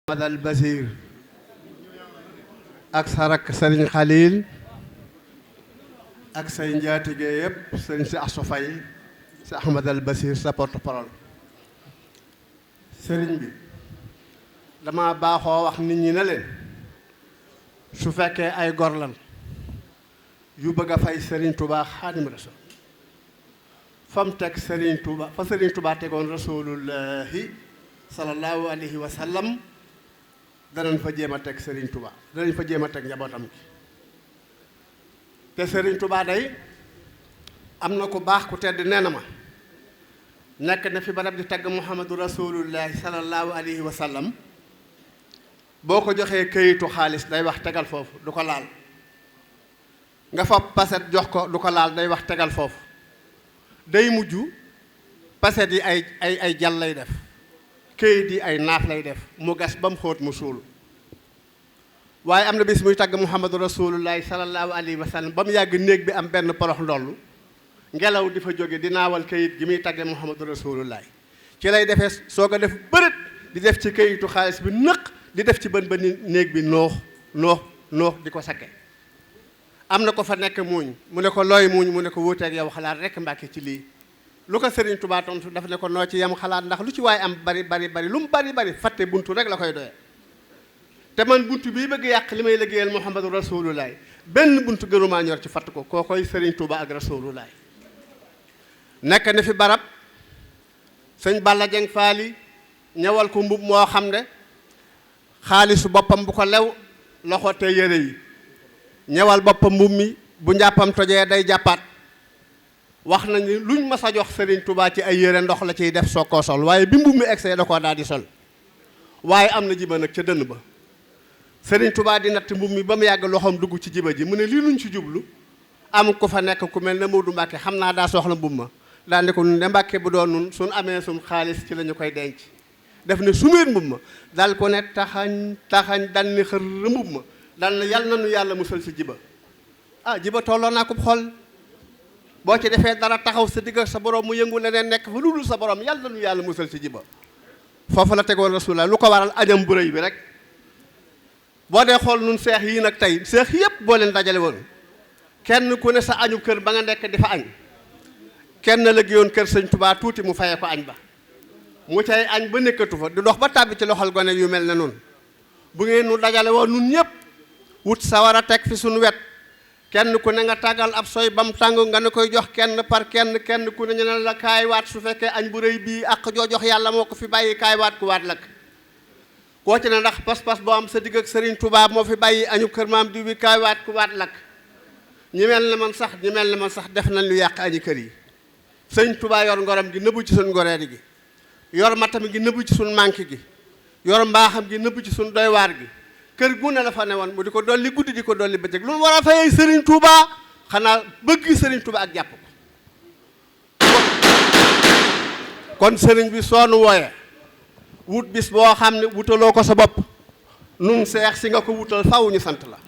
Madal Basir ak sa rakk Serigne Khalil ak say njaatige yëpp Serigne si Assou Faye si Ahmadal Basir sa porte-parole. Serigne bi dama baaxoo wax nit ñi ne leen su fekkee ay gor lan yu bëgg a fay Serigne Touba Xaadimu Rasuul fa mu teg Serigne Touba fa Serigne Touba tegoon rasulullahi sallallahu alayhi wa sallam danañ fa jéem a teg Serigne Touba danañ fa jéem a teg njabootam gi te Serigne Touba day am na ku baax ku tedd nee na ma nekk na fi barab di tagg Muhammadu rasulullahi sallallahu alayhi wa sallam boo ko joxee këyitu xaalis day wax tegal foofu du ko laal nga fa paset jox ko du ko laal day wax tegal foofu day mujj paset yi ay jal lay def këyit yi ay naaf lay def mu gas ba mu xóot mu suul waaye am na bis muy tagg Muhammadu rasulullahi sallallahu alayhi wa sallam ba mu yàgg néeg bi am benn porox ndollu ngelaw di fa jóge di naawal këyit gi muy tagge Muhammadu rasulullahi ci lay defee soo ko def bërët di def ci këyitu xaalis bi nëq di def ci bën ba néeg bi noox di ko sakke am na ko fa nekk muuñ mu ne ko looy muuñ mu ne ko wuuteeg yow xalaat rekk Mbàkke ci lii lu ko Serigne Touba tontu daf ne ko noo ci yem xalaat ndax lu ci waaye am bari lu mu bari fàtte buntu rek la koy doye te man buntu bii bëgg yàq li may liggéeyal Muhammadu rasulullahi benn buntu gënumaa ñor ci fàtt ko koy Serigne Touba ak rasulullahi nekk na fi barab sëñ Balla Jeng Faali ñëwal ko mbub moo xam ne xaalisu boppam bu ko lew loxo te yére yi ñëwal boppam mbub mi bu njàppam tojee day jàppaat wax nañu luñ mas a jox Serigne Touba ci ay yére ndox la ciy def soo koo sol waaye bi mbub mi egsee da koo daal di sol waaye am na jiba nag ca dënn ba Serigne Touba di natt mbub mi ba mu yàgg loxoom dugg ci jiba ji mu ne lii luñ ci jublu am ku fa nekk ku mel ne Modou Mbacke xam naa daa soxla mbub ma daal ne ko nun de Mbacke bu doon nun suñ amee suñ xaalis ci la ñu koy denc def ne sumeet mbub ma dal ko ne taxañ dal ni xër mbub ma dal na yàlla nanu yàlla musal si jiba jiba tolloo naa ko xol boo ci defee dara taxaw sa digg sa borom mu yëngu leneen nekk fa lu dul sa borom yàlla nu yàlla musal ci jiba foofu la tegoon rasulullah lu ko waral añam bu rëy bi rek boo dee xool nun seex yii nag tey seex yépp boo leen dajale woon kenn ku ne sa añu kër ba nga nekk di fa añ kenn la giyoon kër sëñ Touba tuuti mu fayee ko añ ba mu cay añ ba nekkatu fa di dox ba tàbbi ci loxol gone yu mel ne nun bu ngeen nu dajale woon nun ñëpp wut sa war a teg fi suñu wet kenn ku ne nga tàggal ab soy ba mu tàng nga ne koy jox kenn par kenn ku ne ñu ne la kaay waat su fekkee añ bu rëy bii ak joo jox yàlla moo ko fi bàyyi kaay waat ku waat lakk koo ci ne ndax pas-pas boo am sa digg ak Serigne Touba moo fi bàyyi añu kër maam diw bi kaay waat ku waat lakk ñi mel ne man sax def nañ lu yàq añi kër yi Serigne Touba yor ngoram gi nëbbu ci suñ ngoreedi gi yor matam gi nëbbu ci suñ manque gi yor mbaaxam gi nëbbu ci suñ doywaar gi kër gu ne la fa ne woon mu di ko dolli guddi di ko dolli bëccëg lu mu war a fayee Serigne Touba xanaa bëgg Serigne Touba ak jàpp ko kon Serigne bi soonu wooye wut bis boo xam ne wutaloo ko sa bopp nun seex si nga ko wutal faw ñu sant la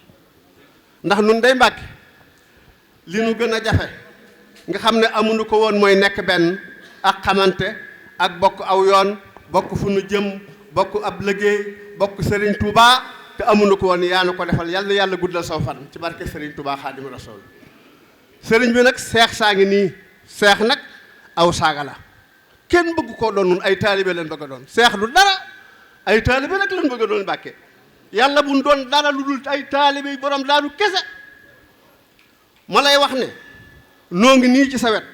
ndax nun day Mbàkke li nu gën a jafe nga xam ne amuñu ko woon mooy nekk benn ak xamante ak bokk aw yoon bokk fu nu jëm bokk ab liggéey bokk Serigne Touba te amuñu ko woon yaa nu ko defal yàlla guddal saw fan ci barke Serigne Touba Xaadimu Rasuul Serigne bi nag seex saa ngi nii seex nag aw saaga la kenn bëgg koo doon nun ay taalibe leen bëgg a doon seex du dara ay taalibe nag leen bëgg a doon Mbàkke yàlla bu doon dara lu dul ay taalibe yi borom daanu kese ma lay wax ne noo ngi nii ci sa wet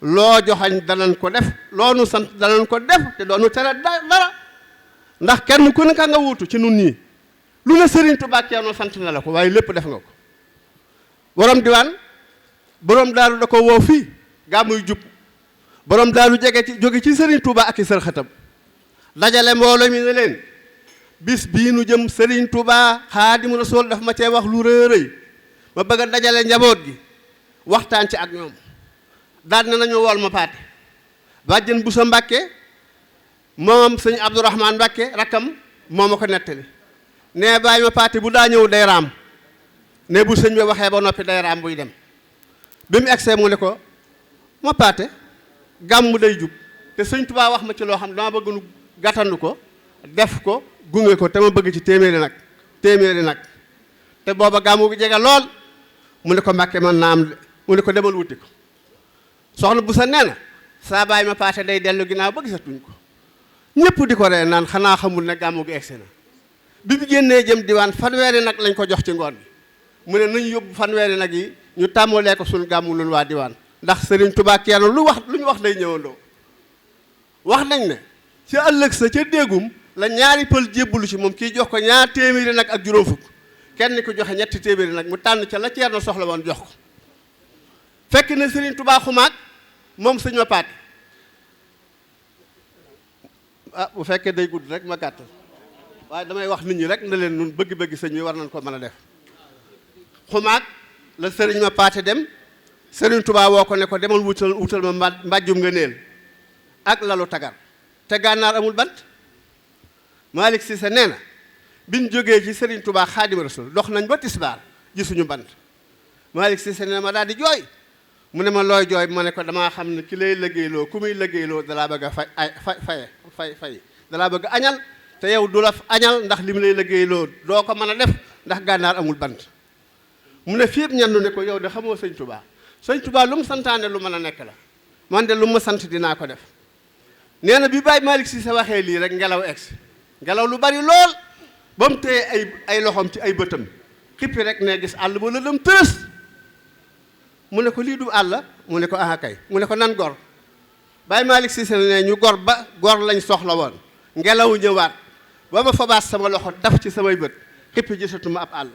loo joxañ danañ ko def loo nu sant danañ ko def te doonu tere dara ndax kenn ku ne ka nga wuutu ci nun ñii lu ne Serigne Touba Ceerno sant na la ko waaye lépp def nga ko borom diwaan borom daaru da ko woo fii gaa muy jub borom daaru jóge ci Serigne Touba ak i sërxatam dajale mbooloo mi ne leen bis bii nu jëm Serigne Touba Xaadimu Rasuul daf ma cee wax lu rëy ma bëgg a dajale njaboot gi waxtaan ci ak ñoom daal na nañu wool ma paate bàjjen bu sa Mbàkke moom sëñ Abdourahmane Mbàkke rakkam moo ma ko nettali ne bàyyi ma paate bu daa ñëw day raam ne bu sëñ bi waxee ba noppi day raam buy dem bi mu egsee mu ne ko ma paate gàmmu day jub te sëñ Touba wax ma ci loo xam dama bëgg nu gàttandu ko def ko gunge ko te ma bëgg ci téeméeri nag te booba gàmmu gi jege lool mu ne ko Mbàkke man naa am de mu ne ko demal wuti ko soxna bu sa nee na saa baay ma paate day dellu ginnaaw ba gisatuñ ko ñëpp di ko ree naan xanaa xamul ne gàmmu gi egsi na bi mu génnee jëm diwaan fanweeri nag lañ ko jox ci ngoon bi mu ne nañu yóbbu fanweeri nag yi ñu tàmmalee ko suñu gàmmu lu waa diwaan ndax Serigne Touba kenn lu ñu wax day ñëwandoo wax nañ ne ci ëllëg sa ca déegum la ñaari pël jébbalu ci moom kii jox ko ñaar téeméeri nag ak juróom fukk kenn ko joxe ñetti téeméeri nag mu tànn ca la Ceerno soxla woon jox ko fekk na Serigne Touba xumaag moom sëñ ma paate bu fekkee day gudd rek ma gàttal waaye damay wax nit ñi rek na leen nun bëgg-bëgg sëñ bi war nañ ko mën a def xumaag la sëriñ ma paate dem Serigne Touba woo ko ne ko demal wutal ma mbàjjum nga neel ak lalu tagar te gànnaar amul bant Malick Cissé nee na biñ jógee ci Serigne Touba Xaadimu Rasuul dox nañ ba tisbaar gisuñu bant Malick Cissé nee na ma daal di jooy mu ne ma looy jooy ma ne ko damaa xam ne ki lay liggéeyloo ku muy liggéeyloo dalaa bëgg a fay dalaa bëgg a añal te yow du la añal ndax li mu lay liggéeyloo doo ko mën a def ndax gànnaar amul bant mu ne fiip ñandu ne ko yow de xamoo sëñ Touba lu mu santaane lu mën a nekk la man de lu ma sant dinaa ko def nee na bi Baye Malick Cissé waxee lii rek ngelaw egsi ngelaw lu bari lool ba mu téye ay loxoom ci ay bëtam xippi rek ne gis àll ba la dem tërës mu ne ko lii du àll mu ne ko aha kay mu ne ko nan gor Baye Malick Cissé ne ñu gor ba gor lañ soxla woon ngelaw ñëwaat ba ma fabaas sama loxo daf ci samay bët xippi gisatuma ab àll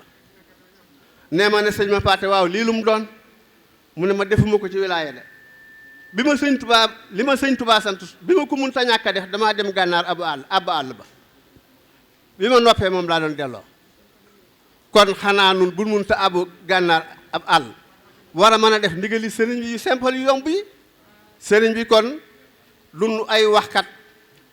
nee ma ne sëñ ma paate waaw lii lu mu doon mu ne ma defuma ko ci wilaaya de bi ma sëñ Touba sant bi ma ko mënta ñàkk a def damaa dem gànnaar ab àll ba bi ma noppee moom laa doon delloo kon xanaa nun bu mënta abu gànnaar ab àll war a mën a def ndigali sëriñ bi yu simple yu yomb yi sëriñ bi kon lu ay waxkat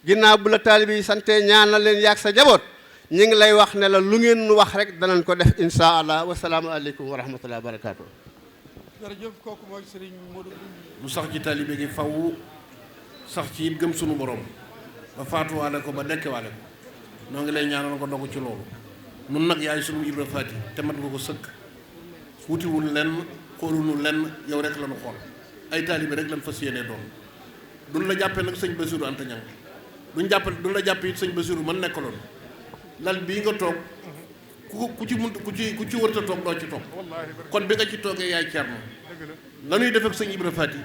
ginnaaw bu la taalibe yi sante ñaanal leen yaag sa jaboot ñi ngi lay wax ne la lu ngeen wax rek danañ ko def insha allah wasalaamu aleykum wa rahmatullahi wa barakaatu. jërëjëf kooku mooy sëriñ Modou mu sax ci taalibe gi faw sax ci it gëm sunu borom ba faatuwaale ko ba dekkewaale ko noo ngi lay ñaanal ko dogu ci loolu nun nag yaay sunu Ibra Faati te mat nga ko sëkk wutiwul lenn xoolunu lenn yow rek la nu xool ay taalibe rek lan fas yéenee doon duñ la jàppee nag sëñ Bassirou Anta Niang duñ la jàppee it sëñ Bassirou man nekkaloon lal bii nga toog ku ci wërta toog doo ci toog kon bi nga ci toogee yaay Ceerno la ñuy def ak sëñ Ibra Faati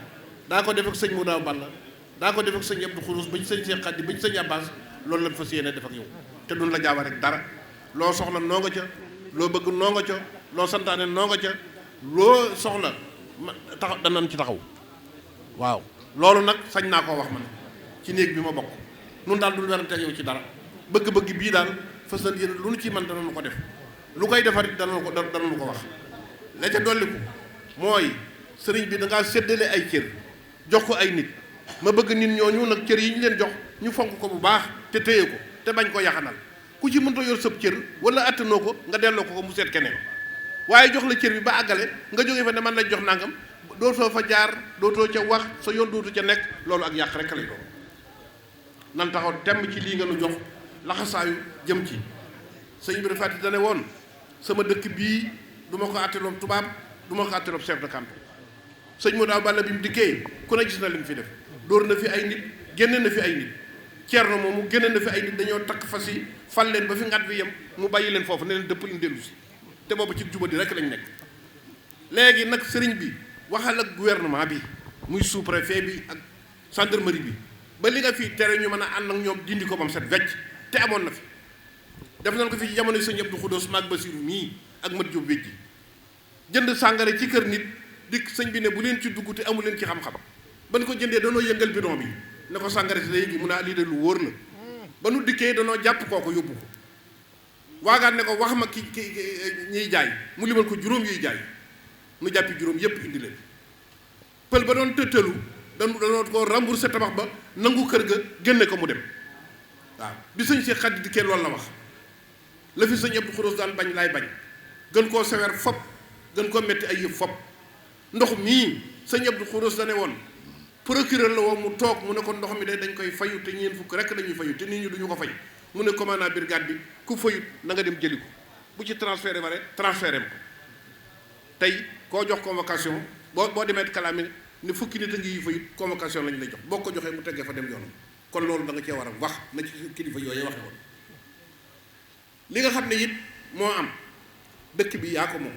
daa ko def ak sëñ Mouda Balla daa ko def ak sëñ Abdou Khourous ba ci sëñ Cheikh Khady ba ci sëñ Abbas loolu lañ fas yéene def ak yow te duñ la jaawa rek dara loo soxla noo nga ca loo bëgg noo nga ca loo santaane noo nga ca loo soxla taxaw danañ ci taxaw waaw loolu nag sañ naa koo wax man ci néeg bi ma bokk nun daal dul werante ak yow ci dara bëgg-bëgg bii daal fas na yéene lu nu ci mën danañu ko def lu koy defar it danañu ko wax la ca dolliku mooy sëriñ bi da ngaa séddale ay cër jox ko ay nit ma bëgg nit ñooñu nag cër yi ñu leen jox ñu fonk ko bu baax te téye ko te bañ ko yaxanal ku ci mënta yor sëb cër wala attanoo ko nga delloo ko mu seet keneen waaye jox la cër bi ba àggale nga jógee fa ne man lay jox nangam dootoo fa jaar dootoo ca wax sa yoon dootu ca nekk loolu ak yàq rek lay doon nan taxaw temm ci lii nga nu jox laxasaayu jëm ci sëñ bi Faty dane woon sama dëkk bii du ma ko atteloon tubaab du ma ko atteloon chef de canton sëñ Modou Balla bi mu dikkee ku ne gis na li mu fi def dóor na fi ay nit génne na fi ay nit Ceerno moom mu génne na fi ay nit dañoo takk fas yi fal leen ba fi ngat bi yem mu bàyyi leen foofu ne leen dëpp leen dellu si te boobu ci jubadi rek lañ nekk léegi nag sëriñ bi waxal ak gouvernement bi muy sous-préfet bi ak gendarmerie bi ba li nga fii tere ñu mën a ànd ak ñoom dindi ko bam set wecc te amoon na fi def nañ ko fi ci jamono sëñ Abdou Khoudous maag Bassirou mii ak Mat Diop wéjji jënd sàngara ci kër nit dikk sëñ bi ne bu leen ci dugg te amu leen ci xam-xam ban ko jëndee danoo yëngal bidon bi ne ko sàngara si léegi mun a lii de lu wóor na ba nu dikkee danoo jàpp kooku yóbbu ko waagaat ne ko wax ma ki ñiy jaay mu limal ko juróom yuy jaay nu jàppi juróom yépp indi leen pël ba doon tëttalu danoo ko remboursé tabax ba nangu kër ga génne ko mu dem waaw bi sëñ Cheikh Khady dikkee loolu la wax la fi sëñ Abdou Khoudous daan bañ laay bañ gën koo sewer fop gën koo metti ay yëpp fop ndox mii sëñ Abdou Khoudous dane woon procureur la woo mu toog mu ne ko ndox mi de dañ koy fayu te ñeen fukk rek dañuy fayu te nit ñi duñu ko fay mu ne commandant brigade bi ku fayut na nga dem jëli ko bu ci transféré bare transféré ko tey koo jox convocation boo demee kalaame ne fukki nit a ngi yi fayut convocation lañ lay jox boo ko joxee mu teggee fa dem yoonam kon loolu da nga cee war a wax na ci kilifa yooyu waxe woon li nga xam ne it moo am dëkk bi yaa ko moom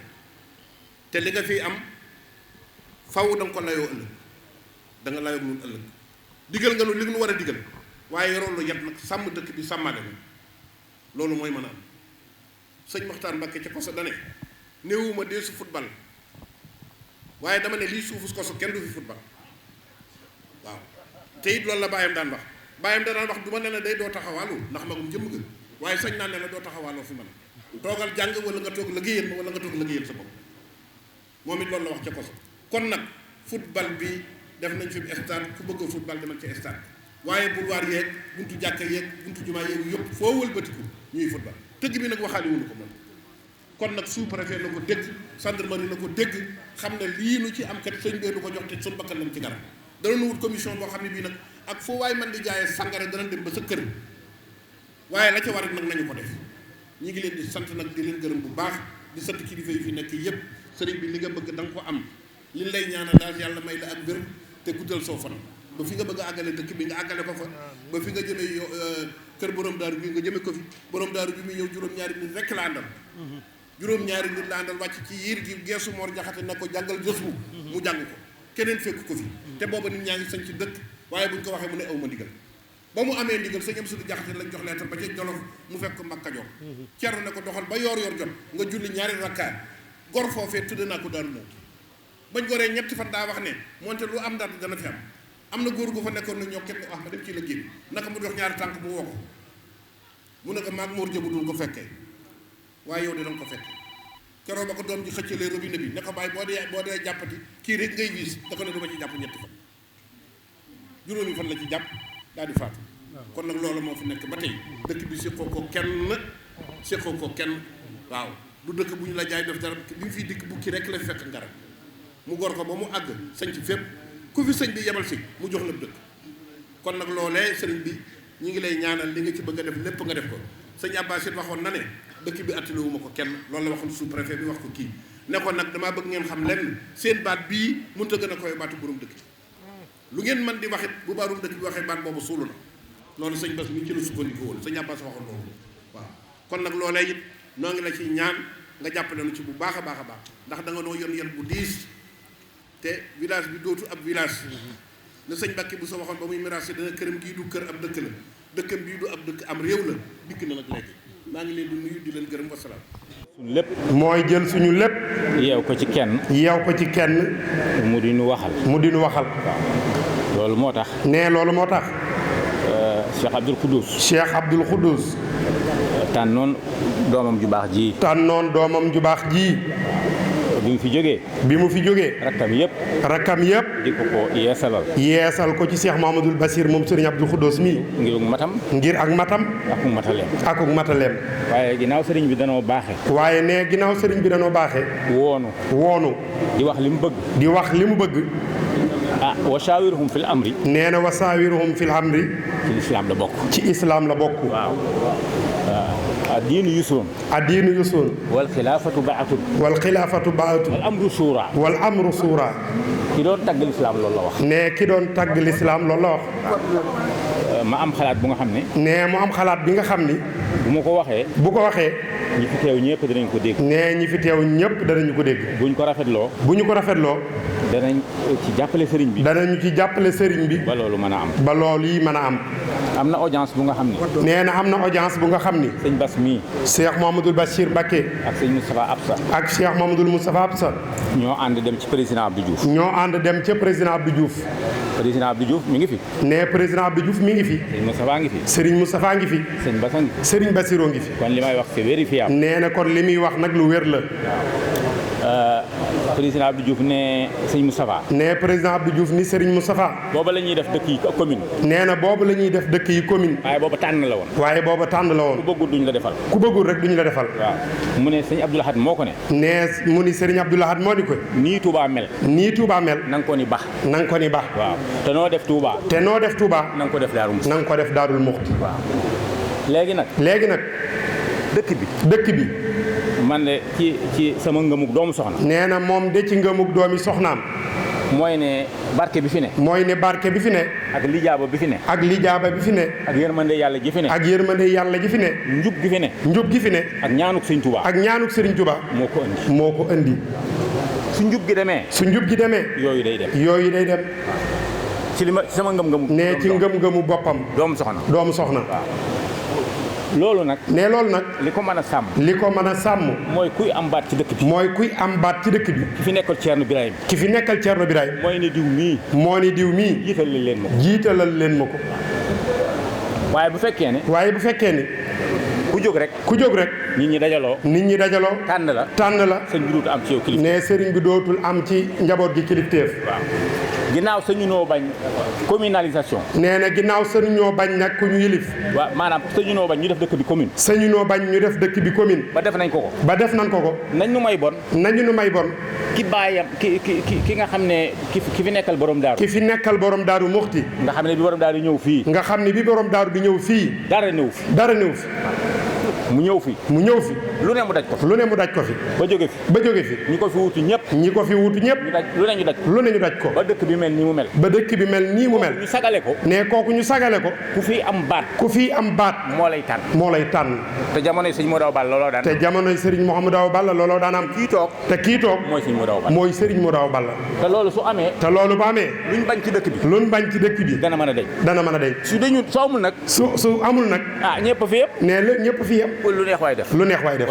te li nga fi am faw da nga ko layoo ëllëg da nga layoo mun ëllëg digal nga nu li nga nu war a digal waaye yoroon lu yet nag sàmm dëkk bi sàmmale na loolu mooy mën a am sëñ Maxtaar Mbàkke ca koso dane néewuma dee su football waaye dama ne lii suufu koso kenn du fi football waaw te it loolu la bàyyam daan wax bàyyam daan wax du ma ne la day doo taxawaalu ndax magum jëmm nga waaye sañ naa ne la doo taxawaaloo fi man toogal jàng wala nga toog liggéeyal ma wala nga toog liggéeyal sa bopp moom it loolu la wax ca koso kon nag football bi def nañ fi stade ku bëgg a football demal ca stade waaye boulevard yeeg buntu jàkka yeeg buntu jumaa yeeg yëpp foo wëlbatiku ñuy football tëgg bi nag waxaale wuñu ko moom kon nag sous-préfet na ko dégg gendarmerie na ko dégg xam ne lii nu ci am kat sëñ bee du ko jox te suñu bakkan lañ ci garab danañu wut commission boo xam ne bii nag ak foo waay man di jaayee sangara dana dem ba sa kër waaye la ca war nag nañu ko def ñi ngi leen di sant nag di leen gërëm bu baax di sant kilifa yi fi nekk yëpp sëriñ bi li nga bëgg da nga ko am li lay ñaanal daal yàlla may la ak gërëm te guddal soo fan ba fi nga bëgg a àggale dëkk bi nga àggale ko fa ba fi nga jëmee kër borom daaru bi nga jëmee ko fi borom daaru bi muy ñëw juróom-ñaari nit rekk la àndal juróom-ñaari nit la àndal wàcc ci yiir gi geesu Mor Jaxate ne ko jàngal jës mu jàng ko keneen fekk ko fi te booba nit ñaa ngi sañ ci dëkk waaye buñ ko waxee mu ne aw ma ndigal ba mu amee ndigal sëñ am suñu Jaxate lañ jox lettre ba ca Jolof mu fekk ko Mbàkke Kajoor Cerno ne ko doxal ba yor jot nga julli ñaari rakkaat gor foofee tudde naa ko Daaru Muxti bañ goree ñetti fan daa wax ne moonte lu am daal dana fi am na góor gu fa nekkoon na ñoo kenn wax ma dem ci la génn naka mu dox ñaari tànk mu woo ko mu ne ko maag Mor Jëbu dul ko fekkee waaye yow de danga ko fekkee keroog ba ko doom ji xëccalee robinet bi ne ko bàyyi boo dee jàppati kii rek ngay wiis da ko ne dama ci jàpp ñetti fan juróomi fan la ci jàpp daal di faatu kon nag loolu moo fi nekk ba tey dëkk bi séqoo ko kenn waaw du dëkk bu ñu la jaay def dara bi mu fi dikk bukki rek la fekk ngaram mu gor ko ba mu àgg sañ ci fépp ku fi sëñ bi yebal si mu jox la dëkk kon nag loolee sëriñ bi ñi ngi lay ñaanal li nga ci bëgg a def lépp nga def ko sëñ Abbas it waxoon na ne dëkk bi attelewuma ko kenn loolu la waxoon sous-préfet bi wax ko kii ne ko nag damaa bëgg ngeen xam lenn seen baat bii mënut a gën a koy baatu borom dëkk lu ngeen mën di waxit bu baarum dëkk bi waxee baat boobu suulu na loolu sëñ Bass mi ci la sukkandiku woon sëñ Abbas waxoon loolu waaw kon nag loolee it noo ngi la ci ñaan nga jàppale nu ci bu baax a baax a baax ndax da nga noo yon bu diis te village bi dootu ab village la sëñ Mbàkke bu sa waxoon ba muy mirage dana këram gii du kër ab dëkk la dëkkam bii du ab dëkk am réew la dikk na nag léegi maa ngi leen di nuyu di leen gërëm wasalaam. suñu lépp mooy jël suñu lépp yeew ko ci kenn mu di nu waxal waaw loolu moo tax loolu moo tax Cheikh Abdoul Khoudous tànnoon doomam ju baax ji bi mu fi jógee rakkam yëpp di ko yeesal ko ci Cheikh Mamadou Bassir moom Serigne Abdoul Khoudous mi ngir ak matam akuk mataleem waaye ginnaaw sëriñ bi danoo baaxe woonu di wax li mu bëgg wa shaawiruhum fil amri nee na wa shaawiruhum fil amri ci islaam la bokk waaw addiinu yusuun wal xilaafatu baatun wal amru suura ki doon tagg lislaam loolu la wax ki doon tagg lislaam loolu la wax ma am xalaat bu nga xam ne mu am xalaat bi nga xam ni bu ko waxee ñi fi teew ñëpp danañ ko dégg ñi fi teew ñëpp danañu ko dégg bu ñu ko rafetloo danañ ci jàppale sëriñ bi ba loolu mën a am am na audience bu nga xam ni am na audience bu nga xam ni sëñ Bass mii Cheikh Mamadou Bachir Mbacké ak sëñ Moustapha Absa ñoo ànd dem ci président Abdou Diouf président Abdou Diouf mi ngi fi président Abdou Diouf mi ngi fi sëriñ Moustapha ngi fi sëriñ Moustapha ngi fi sëriñ Bassirou ngi fi kon li may wax c'est vérifiable kon li muy wax nag lu wér la président Abdou Diouf ne sëñ Moustapha président Abdou Diouf ni sëriñ Moustapha booba la ñuy def dëkk yi commune boobu la ñuy def dëkk yi commune waaye booba tànn la woon ku bëggul duñ la defal waaw mu ne sëñ Abdou Lahad moo ko ne mu ni sëriñ Abdou Lahad moo ni ko nii Touba mel na nga ko ni bax waaw te noo def Touba na nga ko def Daarul Muxti léegi nag dëkk bi man de ci sama ngëmug doomu soxna. nee na moom de ci ngëmug doomi soxnaam. mooy ne barke bi fi ne. ak lijaaba bi fi ne. ak yërmande yàlla ji fi ne. njub gi fi ne. ak ñaanuk Sëriñ Tuubaa. moo ko indi. su njub gi demee. yooyu day dem. ci sama ngëm-ngëmu. nee ci ngëm-ngëmu boppam. doomu soxna. loolu nag. li ko mën a sàmm. mooy kuy am baat ci dëkk bi. ki fi nekkal Ceerno Birahim. mooy ni diw mii. jiitalal leen ma ko. waaye bu fekkee ne. ku jóg rek. nit ñi dajaloo. tànn la. sëriñ bi dootul am ci yow kilifteef. ne sëriñ bi dootul am ci njaboot gi kilifteef. waaw. ginnaaw sañu noo bañ communalisation. nee na ginnaaw sañu noo bañ nag ku ñu yilif. waaw maanaam sañu noo bañ ñu def dëkk bi commune. ba def nañ ko ko. nañu nu may bon. ki baayam ki nga xam ne ki fi nekkal borom daaru. ki fi nekkal borom daaru Muxti. nga xam ne bi borom daaru ñëw fii. dara ñëw fi. mu ñëw fi. lu ne mu daj ko fi. ba jóge fi. ñi ko fi wutu ñëpp. lu ne ñu daj ko. ba dëkk bi mel nii mu mel. ñu sagale ko. ne kooku ñu sagale ko. ku fi am baat. moo lay tànn. te jamonoy sëñ Modou Awa Balla looloo daan am. te kii toog. mooy sëriñ Modou Awa Balla. te loolu su amee. luñ bañ ci dëkk bi. dana mën a deñ. su amul nag. ñëpp fi yëpp. ne la ñëpp fi yëpp. lu neex waay def.